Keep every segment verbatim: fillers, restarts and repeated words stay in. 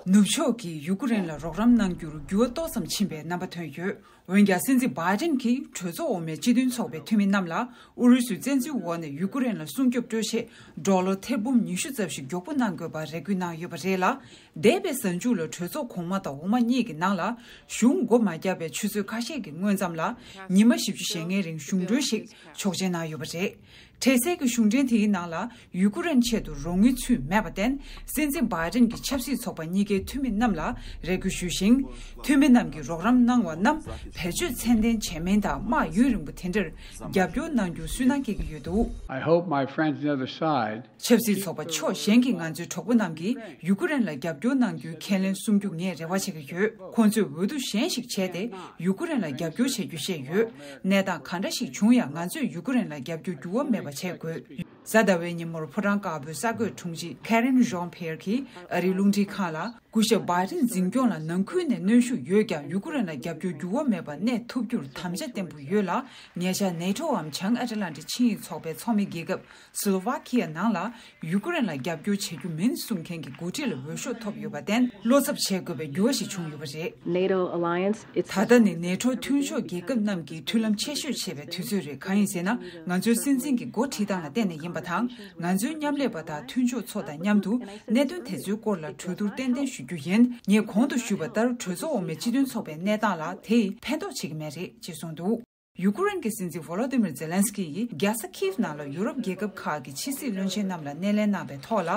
ནུབ་ཕྱོགས་ཀྱིས་ཡུ་ཀེ་རེན་ལ་རོགས་རམ་གནང་རྒྱུར་འགྱུར་བ་ཏོག་ཙམ་ཕྱིན་པའི་རྣམ་པ་ཐོན་ཡོད། འོན་ཀྱང་སྲིད་འཛིན་བྷའི་ཌེན་གྱིས་གྲོས་ཚོགས་འོག་མའི་སྤྱི་མཐུན་ཚོགས་པའི་འཐུས་མི་རྣམས་ལ་ཨུ་རུ་སུའི་བཙན་འཛུལ་འོག་ནས་ཡུ་ཀེ་རེན་ལ་སྲུང་སྐྱོབ་སྤྲོད་ཆེད་ཌོ་ལར་ཐེར་འབུམ་ཉི་ཤུ་ཙམ་ཞིག་མགྱོགས་པོ་གནང་དགོས་པར་རེ་སྐུལ་གནང་ཡོད་པ་རེད་ལ། འདས་པའི་གཟའ་མཇུག་ལ་གྲོས་ཚོགས་གོང་མ་དང་འོག་མ་གཉིས་ཀྱི་ནང་ལ་གཞུང་སྒོ་མ་བརྒྱབ་པའི་ཆུ་ཚོད་ཁ་ཤས་ཀྱི་སྔོན་ཙམ་ལ་ཉི་མ་བཞི་བཅུ་ཞེ་ལྔའི་རིང་གཞུང་གྲོན་ཞིག་ཆོག་མཆན་གནང་ཡོད་པ་རེད། འཕྲལ་སེལ་གྱི་གཞུང་འབྲེལ་དེའི་ནང་ལ་ཡུ་ཀེ་རེན་ཆེད་དུ་རོགས་དངུལ་ཚུད་མེད་པར་བརྟེན། སྲིད་འཛིན་བྷའི་ཌེན་གྱི་ཆབ་སྲིད་ཚོགས་པ་གཉིས་ཀའི་འཐུས་མི་རྣམས་ལ་རེ་སྐུལ་ཞུས་ཤིང་། འཐུས་མི་རྣམས་ཀྱིས་རོགས་རམ་གནང་བ་རྣམས་བེད་སྤྱོད་ཚད་ལྡན་བྱས་མིན་དང་། དམག་ཡུན་རིང་པོ་དེ་འདྲར་རྒྱབ་སྐྱོར་གནང་རྒྱུར་སུན་སྣང་སྐྱེ་གི་ཡོད་འདུག I hope my friends on the other side ཆབ་སྲིད་ཚོགས་པ་ཕྱོགས་གཞན་གྱི་ང་ཚོའི་གྲོགས་པོ་རྣམས་ཀྱིས་ཡུ་ཀེ་རེན་ལ་རྒྱབ་སྐྱོར་གནང་རྒྱུའི་ཁས་ལེན་གསུང་རྒྱུ་ངས་རེ་བ་བྱེད་ཀྱི་ཡོད། ཁོང་ཚོས་འོས་བསྡུ་གཞན་ཞིག་བྱས་ཏེ་ཡུ་ཀེ་རེན་ལ་རྒྱབ་སྐྱོར་བྱེད་རྒྱུ་བཤད་ཡོད། གནས་སྟངས་ག་འདྲ་ཞིག་བྱུང་ཡང་ང་ཚོས་ཡུ་ཀེ་རེན་ལ་རྒྱབ་སྐྱོར་འགྱུར་བ་མེད་པ་བྱེད་དགོས། གཟའ་ཟླ་བའི་ཉིན་མོར་ཕོ་བྲང་དཀར་པོའི་གསར་འགོད་དྲུང་ཆེ་Karine Jean-Pierre གྱིས་ཨ་རིའི་རླུང་འཕྲིན་ཁང་ལ། སྐུ་ཞབས་བྷའི་ཌེན་འཛིན་སྐྱོང་ལ་ནང་ཁུལ་ནས་གནོན་ཤུགས་ཡོད་ཀྱང་ཡུ་ཀེ་རེན་ལ་རྒྱབ་སྐྱོར་འགྱུར་བ་མེད་པར་གནས་ཐུབ་རྒྱུར་དམ་བཅའ་བརྟན་པོ་ཡོད་ལ། ཉེ་ཆར་ནེ་ཊོའམ་བྱང་ཨེཊ་ལན་ཊིག་ཆིངས་ཡིག་ཚོགས་པའི་ཚོགས་མི་རྒྱལ་ཁབ་སི་ལོ་ཝ་ཁི་ཡ་ནང་ལ་ཡུ་ཀེ་རེན་ལ་རྒྱབ་སྐྱོར་བྱེད་རྒྱུ་མིན་གསུང་མཁན་གྱི་འགོ་ཁྲིད་ལ་འོས་ཤོག་ཐོབ་ཡོད་པར་བརྟེན། བློ་འཚབ་བྱེད་དགོས་པའི་འགྱུར་བ་ཞིག་བྱུང་ཡོད་པ་རེད། NATO alliance, it's ད་ལྟ་ནི་ནེ་ཊོ་མཐུན་ཕྱོགས་རྒྱལ་ཁབ་རྣམས་ཀྱིས་མཐུན་ལམ་ཆེ་ཤོས་བྱེད་པའི་དུས་ཚོད་རེད། གང་ཡིན་ཟེར་ན། ང་ཚོའི་སྲིད་འཛིན་གྱི་འགོ་ཁྲིད་སྟངས་ལ་བརྟེན་ནས་ཡིན་པ་དང་། ང་ཚོའི་མཉམ་ལས་པ་དང་མཐུན་ཕྱོགས་ཚོ་དང་མཉམ་དུ་གནད་དོན་དེ་ཚོའི་སྐོར་ལ་གྲོས་བསྡུར་ཏན་ཏན་ཞུ་རྒྱུ་ཡིན། ངས་གོང་དུ་ཞུས་པ་ལྟར། གྲོས་ཚོགས་འོག་མའི་སྤྱི་མཐུན་ཚོགས་པའི་གནས་སྟངས་ལ་དེས་ཕན་ཐོགས་བྱེད་ཀྱི་མེད་རེད་ཅེས་གསུངས་འདུག་ཡུ་ཀེ་རེན་གྱི་སྲིད་འཛིན་ཝོ་ལོ་ཏི་མིར་ཛེ་ལན་སི་ཀི་ཡིས་རྒྱལ་ས་ཁིབ་ནང་ལ་ཡུ་རོབ་རྒྱལ་ཁབ་ཁག་གི་ཕྱི་སྲིད་བློན་ཆེན་རྣམས་ལ་སྣེ་ལེན་གནང་བའི་ཐོག་ལ།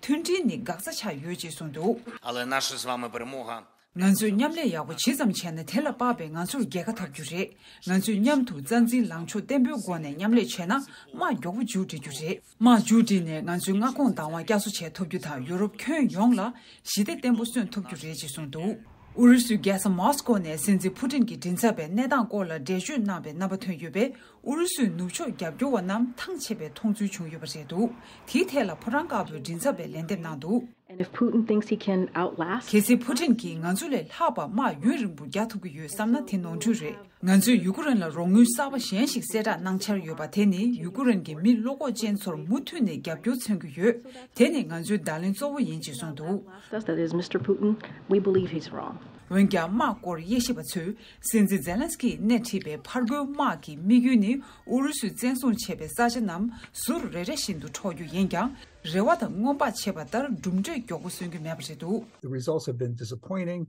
མཐུན་སྒྲིལ་ནི་འགག་རྩ་ཆགས་ཡོད་ཅེས་གསུངས་འདུག Але наша з вами перемога ང་ཚོས་མཉམ་ལས་ཡག་པོ་ཇི་ཙམ་བྱས་ན། དེ་ལ་དཔག་པའི་ང་ཚོར་རྒྱལ་ཁ་ཐོབ་རྒྱུ་རེད། ང་ཚོས་མཉམ་དུ་རྩ་འཛིན་ལངས་ཕྱོགས་བརྟན་པོའི་སྒོ་ནས་མཉམ་ལས་བྱས་ན། དམག་མགྱོགས་པོ་མཇུག་སྒྲིལ་རྒྱུ་རེད། དམག་མཇུག་སྒྲིལ་ནས་ང་ཚོའི་མངའ་ཁོངས་བདག་དབང་བསྐྱར་གསོ་བྱེད་ཐུབ་རྒྱུ་དང་། ཡུ་རོབ་ཁྱོན་ཡོངས་ལ་ཞི་བདེ་བརྟན་པོ་སོན་ཐུབ་རྒྱུ་རེད་ཅེས་གསུངས་འདུག་ཨུ་རུ་སུའི་རྒྱལ་ས་མོ་སི་ཀོ་ནས་སྲིད་འཛིན་ཕུ་ཏིན་གྱི་མགྲིན་ཚབ་པས་གནས་སྟངས་སྐོར་ལ་འགྲེལ་བརྗོད་གནང་བའི་རྣམ་པ་ཐོན་ཡོད་པས། ཨུ་རུ་སུའི་ནུབ་ཕྱོགས་རྒྱབ་སྐྱོར་བ་རྣམས་ཐང་ཆད་པའི་མཐོང་ཚུལ་བྱུང་ཡོད་པ་རེད་འདུག་དེའི་ཐད་ལ་ཕོ་བྲང་དཀར་པོའི་མགྲིན་ཚབ་པས་ལན་འདེབས་གནང་འདུག And if Putin thinks he can outlast གལ་སྲིད་ཕུ་ཏིན་གྱིས་ང་ཚོ་ལས་ལྷག་པར་དམག་ཡུན་རིང་པོ་རྒྱག་ཐུབ་ཀྱི་ཡོད་བསམ་ན། དེ་ནོར་འཁྲུལ་རེད། ང་ཚོས་ཡུ་ཀེ་རེན་ལ་རོགས་དངུལ་གསར་པ་གཞན་ཞིག་གསལ་བསྒྲགས་གནང་འཆར་ཡོད་པ། དེ་ནི་ཡུ་ཀེ་རེན་གྱི་མི་བློ་ཁོག་ཅན་ཚོར་མུ་མཐུད་ནས་རྒྱབ་སྐྱོར་མཚོན་གྱི་ཡོད། དེ་ནི་ང་ཚོའི་བརྡ་ལན་གཙོ་བོ་ཡིན་ཅེས་གསུངས་འདུག That is, Mister Putin, we believe he's wrong. འོན་ཀྱང་། དམག་སྐོར་དབྱེ་ཞིབ་པ་ཚོས་སྲིད་འཛིན་ཛེ་ལན་སི་ཀིས་སྣེ་ཁྲིད་པའི་ཕར་རྒོལ་དམག་གི་དམིགས་ཡུལ་ནི། ཨུ་རུ་སུས་བཙན་བཟུང་བྱས་པའི་ས་ཆ་རྣམས་ཟུར་རེ་རེ་བཞིན་དུ་འཕྲོག་རྒྱུ་ཡིན་ཀྱང་། རེ་བ་དང་སྔོན་དཔག་བྱས་པ་ལྟར་གྲུབ་འབྲས་མགྱོགས་པོ་སོན་གྱི་མེད་པ་རེད་འདུག The results have been disappointing.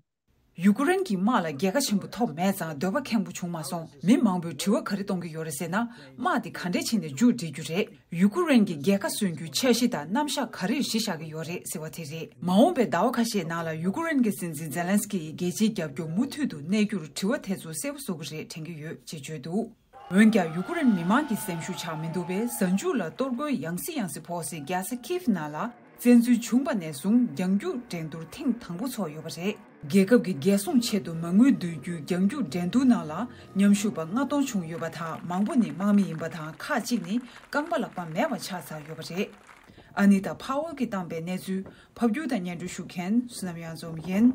ཡུ་ཀེ་རེན་གྱི་དམག་ལ་རྒྱལ་ཁ་ཆེན་པོ་ཐོབ་མེད་ཙང་། འདོད་པ་ཁེངས་པོ་བྱུང་མ་སོང་། མི་མང་པོས་དྲི་བ་ག་རེ་གཏོང་གི་ཡོད་རེད་ཟེར་ན། དམག་འདི་ག་འདྲས་བྱས་ནས་མཇུག་སྒྲིལ་རྒྱུ་རེད། ཡུ་ཀེ་རེན་གྱི་རྒྱལ་ཁ་སོན་རྒྱུའི་འཆར་གཞི་དང་རྣམ་གཞག་ག་རེ་གཞི་བཞག་གི་ཡོད་རེད་ཟེར་བ་དེ་རེད། མ་འོངས་པའི་ཟླ་བ་ཁ་ཤས་ནང་ལ་ཡུ་ཀེ་རེན་གྱི་སྲིད་འཛིན་ཛེ་ལན་སི་ཀི་ཡིས་རྒྱལ་སྤྱིའི་རྒྱབ་སྐྱོར་མུ་མཐུད་དུ་གནས་རྒྱུར་དྲི་བ་དེ་ཚོ་གསལ་པོ་བཟོ་གི་རེད་དྲན་གྱི་ཡོད་ཅེས་བརྗོད་འདུག་འོན་ཀྱང་། ཡུ་ཀེ་རེན་མི་མང་གི་སེམས་ཤུགས་ཆག་མི་འདུག་པས། གཟའ་མཇུག་ལ་གཏོར་རྒོལ་ཡང་སེ་ཡང་སེ་ཕོག་སའི་རྒྱལ་ས་ཁིབ་ནང་ལ། བཙན་འཛུལ་བྱུང་བ་ནས་བཟུང་རྒྱང་རྒྱུག་འགྲན་བསྡུར་ཐེངས་དང་པོ་ཚོགས་ཡོད་པ་རེད། རྒྱལ་ཁབ་ཀྱི་རྒྱལ་སྲུང་ཆེད་དུ་མ་དངུལ་བསྡུ་རྒྱུའི་རྒྱང་རྒྱུག་འགྲན་བསྡུར་ནང་ལ། མཉམ་ཞུགས་པ་ལྔ་སྟོང་བྱུང་ཡོད་པ་དང་། མང་པོ་ནི་དམག་མི་ཡིན་པ་དང་། ཁག་ཅིག་ནི་རྐང་པ་ལག་པ་མེད་པ་ཆགས་ཚར་ཡོད་པ་རེད། ཨ་ནི་ཏཱ་ཕ་ཝལ་གྱིས་བཏང་པའི་གནས་ཚུལ། ཕབ་སྒྱུར་དང་སྙན་སྒྲོན་ཞུ་མཁན་བསོད་ནམས་གཡང་འཛོམས་ཡིན།